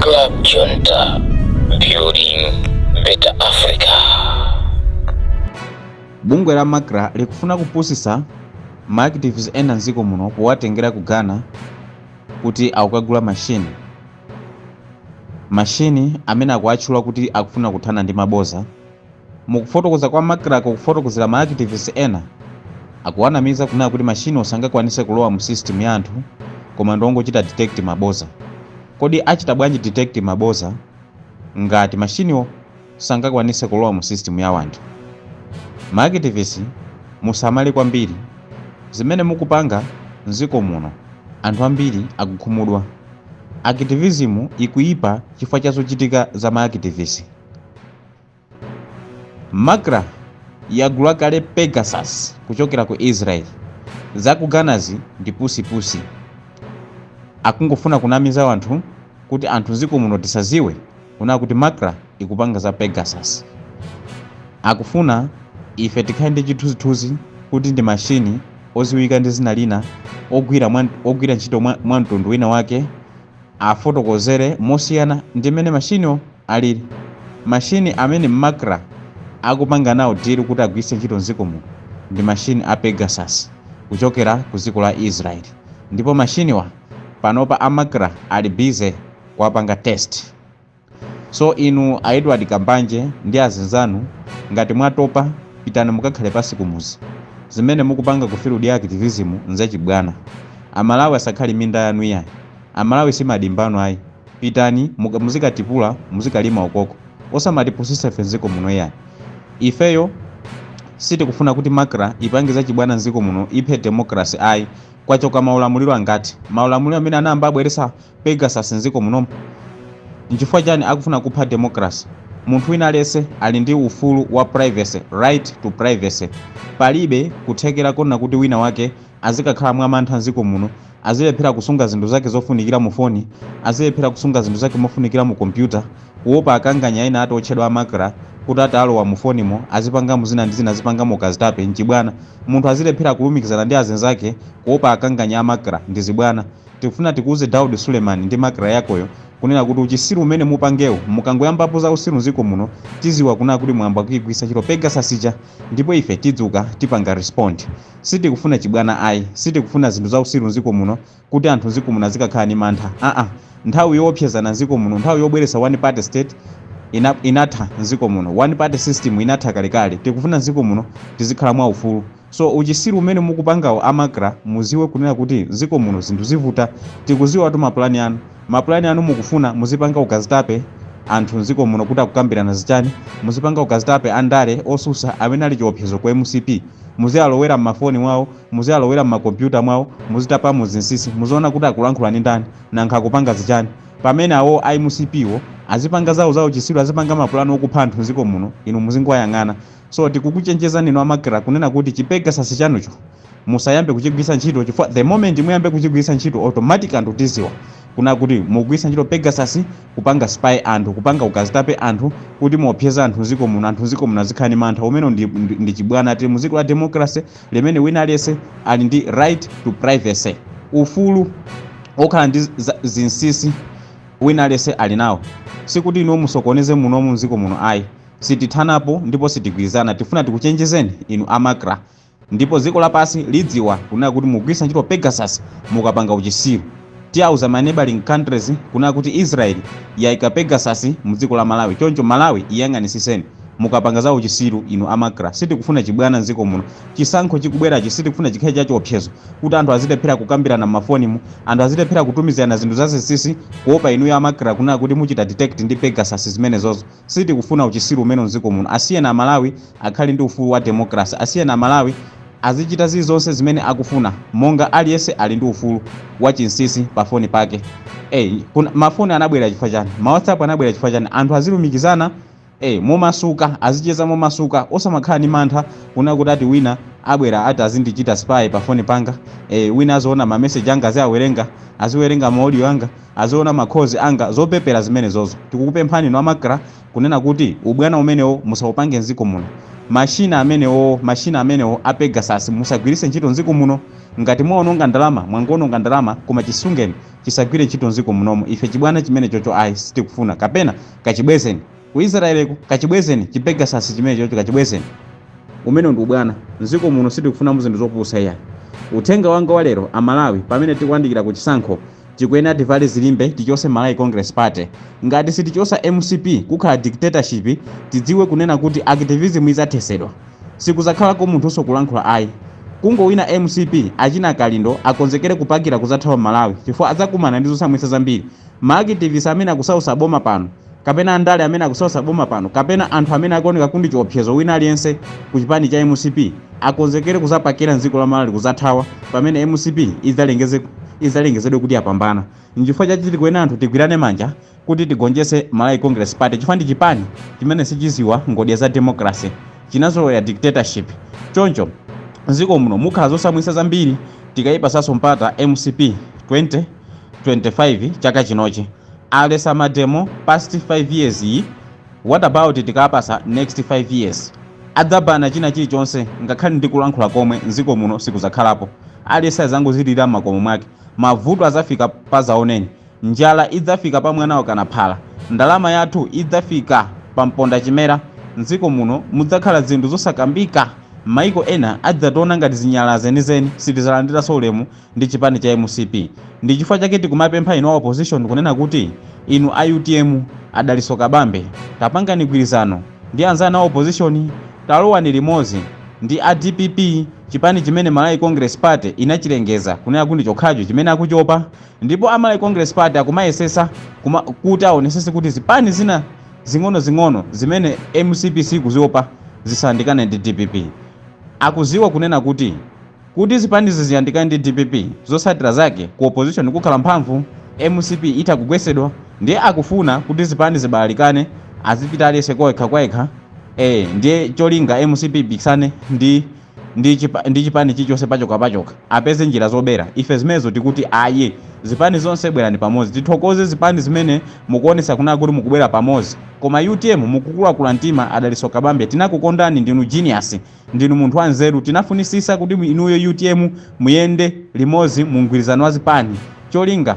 Club Junta, building better Africa. Bungwe la MACRA likufuna kupusisa ma activists ena mdziko muno powatengera ku Ghana kuti akukagula mashini, mashini amene akuatchula kuti akufuna kuthana ndi maboza. Mukufotokoza kwa MACRA, kufotokozera ma activists ena, akuwanamiza kunena kuti mashini sangakwanise kulowa mu system ya anthu, koma ndongochita detect maboza. Kodi achita bwanji detect maboza ngati mashiniwo sangakwanise kulowa mu system ya anthu? Ma activists, musamale kwambiri zimene mukupanga mdziko muno. Anthu ambiri akukhumudwa. Activism ikuyipa chifukwa cha zochitika za ma activists. MACRA yagula kale Pegasus kuchokera ku Israel. Zaku Ghanazi ndi pusipusi, akungofuna kunamiza anthu kuti anthu mdziko muno tisaziwe kunena kuti MACRA ikupanga za Pegasus. Akufuna ife tikhale ndi chithunzithunzi kuti ndi mashini oziwika ndi zina lina, ogwira ntchito mwa mtundu wina wake, afotokozere mosiyana ndi mmene mashiniwo alili. Mashini amene MACRA akupanga nawo deal kuti agwiritse ntchito mdziko muno ndi mashini a Pegasus kuchokera ku dziko la Israel, ndipo mashiniwa panopa a MACRA ali busy kuwapanga test. So inu a Edward Kambanje ndi azinzanu, ngati mwatopa, pitani mukakhale pasi kumuzi. Zimene mukupanga ku field ya activism nzachibwana. Amalawi asakhale minda yanu iyayi. Amalawi simadimbano ayi. Pitani muzikatipula, muzikalima ukoko, osamatipusisa ife mdziko muno iyayi. Ifeyo sitikufuna kuti MACRA ipange zachibwana mdziko muno, iphe democracy ayi. Kwachoka maulamuliro angati, maulamuliro amene anayamba abweresa Pegasus mdziko munomo? Nchifukwa chani akufuna kupha democracy? Munthu wina aliyense ali ndi ufulu wa privacy, right to privacy. Palibe kuthekera kona kuti wina wake azikakhala mwamantha mdziko muno, azilephera kusunga zinthu zake zofunikira mu foni, azilephera kusunga zinthu zake mofunikira mu kompyuta, kuopa akanganya ena ati otchedwa a MACRA kuti atalowa mu fonimo azipangamo zina ndi zina, azipangamo kazitape. Nchibwana. Munthu azilephera kulumikizana ndi azinzake kuopa akanganya a MACRA, ndi zibwana. Tikufuna tikuuze Daud Suleiman ndi MACRA yakoyo kunena kuti uchisiru umene mupangewo, mukangoyambapo za usiru mdziko muno, tiziwa kunena kuti mwamba kuigwisa ntchito Pegasus ija, ndipo ife tidzuka, tipanga respond. Sitikufuna chibwana ayi. Sitikufuna zinthu za usiru mdziko muno, kuti anthu mdziko muno azikakhala ndi mantha. Aa, nthawi yoopsezana mdziko muno, nthawi yobweretsa one party state inatha mdziko muno. One party system inatha kalekale. Tikufuna mdziko muno tizikhala mwa ufulu. So uchisiru umene mukupangawo a MACRA, muziwe kunena kuti mdziko muno zinthu zivuta. Tikuziwa tu mapulani anu. Mapulani anu, mukufuna muzipanga ukazitape anthu mdziko muno kuti akukambirana zichani, muzipanga ukazitape andale osusa amene ali chiopsezo ku MCP, muziyalowera mmafoni mwawo, muziyalowera mmakompyuta mwawo, muzitapa muzinsisi, muziona kuti akulankhula ndi ndani, nankha akupanga zichani, pamene awo a MCP wo azipanga zawo zawo chisiru, azipanga mapulani okupha anthu mdziko muno, inu muzingoyang'ana. So tikukuchenjezani inu a MACRA kunena kuti chi Pegasus chanucho musayambe kuchigwiritsa ntchito, chifukwa the moment muyambe kuchigwiritsa ntchito, automatic anthu tiziwa kuna kuti mugwiritsa ntchito Pegasus kupanga spy anthu, kupanga ukazitape anthu, kuti muopseza anthu mdziko muno, anthu mdziko muno azikhala ndi mantha. Umene ndi chibwana. Tili mdziko la democracy limene wina aliyense ali ndi right to privacy. Ufulu okhala ndi zinsisi wina aliyense ali nawo. Sikuti inu musokoneze munomu mdziko muno ayi. Sitithanapo ndipo sitigwirizana. Tifuna tikuchenjezeni inu a MACRA, ndipo dziko lapansi lidziwa kunena kuti mugwiritsa ntchito Pegasus mukapanga uchisiru. Tiyauza ma neighboring countries kunena kuti Israel yayika Pegasus mu dziko la Malawi. Choncho Malawi iyang'anisiseni mukapanga za uchisiru inu a MACRA. Sitikufuna chibwana mdziko muno. Chisankho chikubwerachi sitikufuna chikhale cha chiopsezo, kuti anthu azilephera kukambirana m'mafonimu, anthu azilephera kutumizirana zinthu zazinsinsi kuopa inuyo a MACRA kunena kuti muchita detect ndi Pegasus zimenezozo. Sitikufuna uchisiru umene mdziko muno. Asiyeni Amalawi akhale ndi ufulu wa democracy. Asiyeni Amalawi azichita zilizonse zimene akufuna, monga aliyense ali ndi ufulu wa chinsinsi pa foni pake. Hey, mafoni anabwera chifukwa chani? Ma WhatsApp anabwera chifukwa chani? Anthu azilumikizana. Momasuka, azicheza momasuka, osamakhala ndi mantha kuna kuti ati wina abwera ati azindichita spy pa foni panga, wina aziona ma message anga, aziawerenga, aziwerenga ma audio anga, aziona ma calls anga. Zopepera zimene zozo. Tikukupemphani inu a MACRA kunena kuti ubwana umenewo musaupange mdziko muno. Mashina amenewo a Pegasus musagwiritse ntchito mdziko muno. Ngati mwaononga ndalama, mwangoononga ndalama, koma chisungeni, chisagwire ntchito mdziko munomo. Ife chibwana chimene chocho ayi, sitikufuna. Kapena kachibwezeni ku Israeliku, kachibwezeni chi Pegasus chimene chocho, kachibwezeni. Umene ndi ubwana. Mdziko muno sitikufuna zinthu zopusa iyayi. Uthenga wanga wa lero, Amalawi, pamene tikuyandikira ku chisankho, tikuyenera tivale zilimbe, tichose Malawi Congress Party. Ngati sitichosa MCP, kukhala dictatorship. Tidziwe kunena kuti activism idzathesedwa, sikuzakhalako munthuso kulankhula ayi. Kungowina MCP, achina Kalindo akonzekere kupakira kuzathawa Malawi, chifukwa adzakumana ndi zosamwitsa zambiri. Ma activists amene akusausa boma pano, kapena andale amene akusausa boma pano, kapena anthu amene akuoneka kundi chiopsezo wina aliyense ku chipani cha MCP, akonzekere kuzapakira mdziko la Malawi kuzathawa pamene MCP idzalengezedwe kuti yapambana. Nchifukwa chachiti kuena anthu tigwirane manja kuti tigonjese Malawi Congress Party, chifukwa ndi chipani chimene sichiziwa ngodya za democracy, chinazolowera dictatorship. Choncho mdziko muno mukhala zosamwitsa zambiri tikayipasanso mpata MCP 2025. Chaka chinochi alesa ma demo past 5 years iyi. What about tikapasa next 5 years? Adzabana china chilichonse, ngakhale ndi kulankhula komwe mdziko muno sikuzakhalapo. Aliyense azangozilira m'makomo mwake. Mavuto azafika pazaoneni, njala idzafika pa mwanawo kana phala, ndalama yathu idzafika pa mponda chimera. Mdziko muno mudzakhala zinthu zosakambika. Maiko ena adzationa ngati zinyalala zenizeni, sitizalandiranso ulemu ndi chipani cha MCP. Ndi chifukwa chake tikumapempha inu a opposition kunena kuti inu a UTM, Adaliso Kabambe, tapangani mgwirizano ndi anzanu a opposition, talowani limodzi ndi a DPP, chipani chimene Malawi Congress Party inachilengeza kunena kuti chokhacho chimene akuchopa. Ndipo a Malawi Congress Party akumayesesa kuti aonesese kuti zipani zina zing'ono-zing'ono zimene MCP sikuziopa zisayandikane ndi DPP. Akuziwa kunena kuti zipanizi ziyandikane ndi DPP, zotsatira zake ku opposition kukhala mphamvu, MCP itha kugwesedwa. Ndiye akufuna kuti zipani zibalalikane, azipita aliyense kwayekha kwayekha. Ndiye cholinga MCP ipikisane ndi chipani chilichonse pachoka, apeze njira zobera. Ife zimenezo tikuti aye, zipani zonse bwerani pamodzi. Tithokoze zipani zimene mukuonesa kunena kuti mukubwera pamodzi, koma UTM mukukulakula mtima. Adaliso Kabambe, tinakukondani, ndinu genius, ndinu munthu wanzeru. Tinafunisisa kuti inuyo UTM muyende limodzi mu mgwirizano wa zipani, cholinga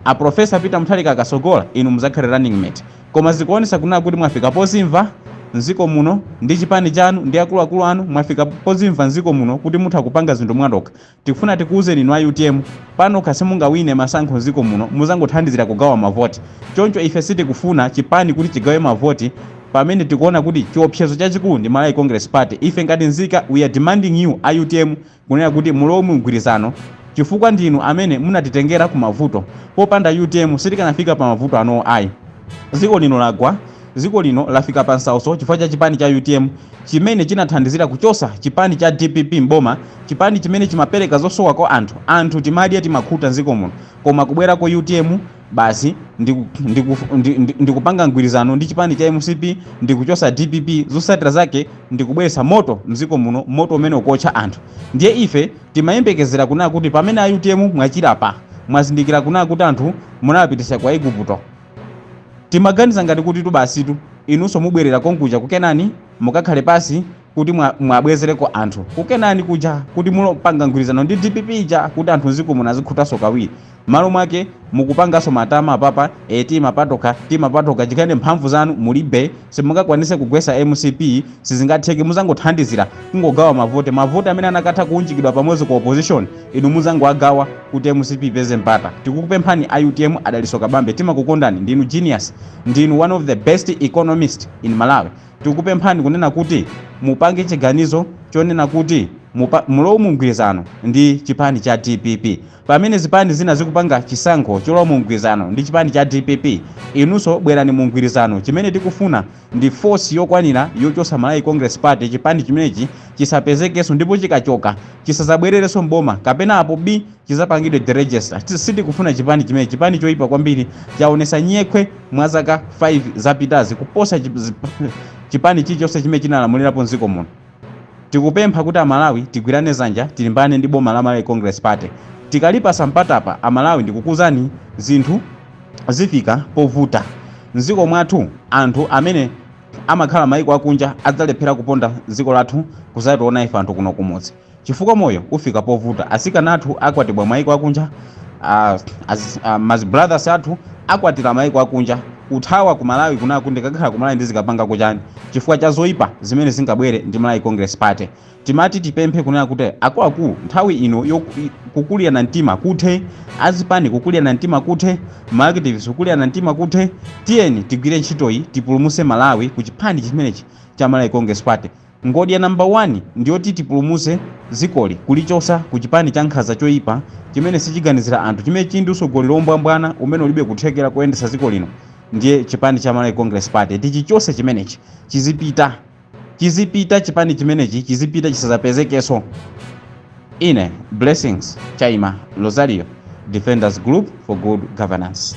a Professor Peter Mutharika akasogola, inu muzakhale running mate. Koma zikuonesa kunena kuti mwafika pozimva mdziko muno ndi chipani chanu ndi akuluakulu anu. Mwafika pozimva mdziko muno kuti mutha kupanga zinthu mwatokha. Tikufuna tikuwuzeni inu a UTM, pano simungawine masankho mdziko muno, muzangothandizira kugawa mavoti. Choncho ife sitikufuna chipani kuti chigawe mavoti pamene tikuona kuti chiopsezo chachikulu ndi Malawi Congress Party. Ife ngati nzika, we are demanding you a UTM kunena kuti mulowe mu mgwirizano, chifukwa ndinu amene munatitengera ku mavuto. Popanda UTM sitikanafika pa mavuto anowo ayi. Dziko lino lagwa, dziko lino lafika pa msautso chifukwa cha chipani cha UTM chimene chinathandizira kuchosa chipani cha DPP mboma, chipani chimene chimapereka zosowa kwa anthu. Anthu timadya, timakhuta mdziko muno, koma kubwera kwa UTM basi ndikupanga mgwirizano ndi chipani cha MCP, ndikuchosa DPP. Zotsatira zake ndikubweretsa moto mdziko muno, moto umene ukuotcha anthu. Ndiye ife timayembekezera kunena kuti pamene a UTM mwachirapa, mwazindikira kunena kuti anthu munapitisa kwa Igupto, timaganiza ngati kuti tubasitu inunso mubwerera konkuja kukenani, mukakhale pasi kuti mwabwezereko anthu kukenani kuja, kuti mulopanga mgwirizano ndi DPP ija, kuti anthu mdziko muno azikhutanso kawiri. Malo mwake mukupanganso matama apapa, timapatoka, timapatoka. Chikhale mphamvu zanu mulibe, simungakwanise kugwesa MCP, sizingatheke. Muzangothandizira kungogawa mavote, mavote amene anakatha kuunjikidwa pamodzi ku opposition, inu muzangoagawa kuti MCP ipeze mpata. Tikukupemphani a UTM, Adaliso Kabambe, timakukondani, ndinu genius, ndinu one of the best economist in Malawi. Tikukupemphani kunena kuti mupange chiganizo. Chonena kuti mulowe mu mgwirizano ndi chipani cha DPP. Pamene zipani zina zikupanga chisankho cholowa mu mgwirizano ndi chipani cha DPP, inunso bwerani mu mgwirizano. Chimene tikufuna ndi force yokwanira yochosa Malawi Congress Party. Chipani chimenechi chisapezekenso, ndipo chikachoka chisazabwererenso mboma, kapena apo b chizapangidwe deregister. Sitikufuna chipani chimenechi, chipani choyipa kwambiri, chaonesa nyekhwe mwa zaka 5 zapitazi kuposa chipani chilichonse chimene chinalamulirapo mdziko muno. Tikupempha kuti Amalawi tigwirane zanja, tilimbane ndi boma la Malawi Congress Party. Tikalipasa mpatapa, Amalawi, ndikukuzani, zinthu zifika povuta mdziko mwathu. Anthu amene amakhala maiko akunja adzalephera kuponda dziko lathu kuzationa ife anthu kuno kumudzi, chifukwa moyo ufika povuta. Asikana athu akwatibwa maiko akunja, ma brothers athu akwatira maiko akunja, kuthawa ku Malawi kunaku, "Ndikakhala ku Malawi ndizikapanga kuchani?" chifukwa cha zoyipa zimene zingabwere ndi Malawi Congress Party. Timati tipemphe kunena kuti akuluakulu, nthawi ino kukulirana mtima kuthe, azipani kukulirana mtima kuthe, ma activists kukulirana mtima kuthe. Tiyeni tigwire ntchitoyi, tipulumuse Malawi ku chipani chimenechi cha Malawi Congress Party. Ngodya namba 1 ndiyoti tipulumuse dzikoli kulichosa ku chipani cha nkhanza choyipa chimene sichiganizira anthu, chimene chili ndi utsogoleri wombwambwana umene ulibe kuthekera kuyendetsa dziko lino, ndiye chipani cha Malawi Congress Party. Tichichose chimenechi, chizipita, chizipita, chipani chimenechi chizipita, chisazapezekenso. Ine Blessings Chaima Rosario, Defenders Group for Good Governance.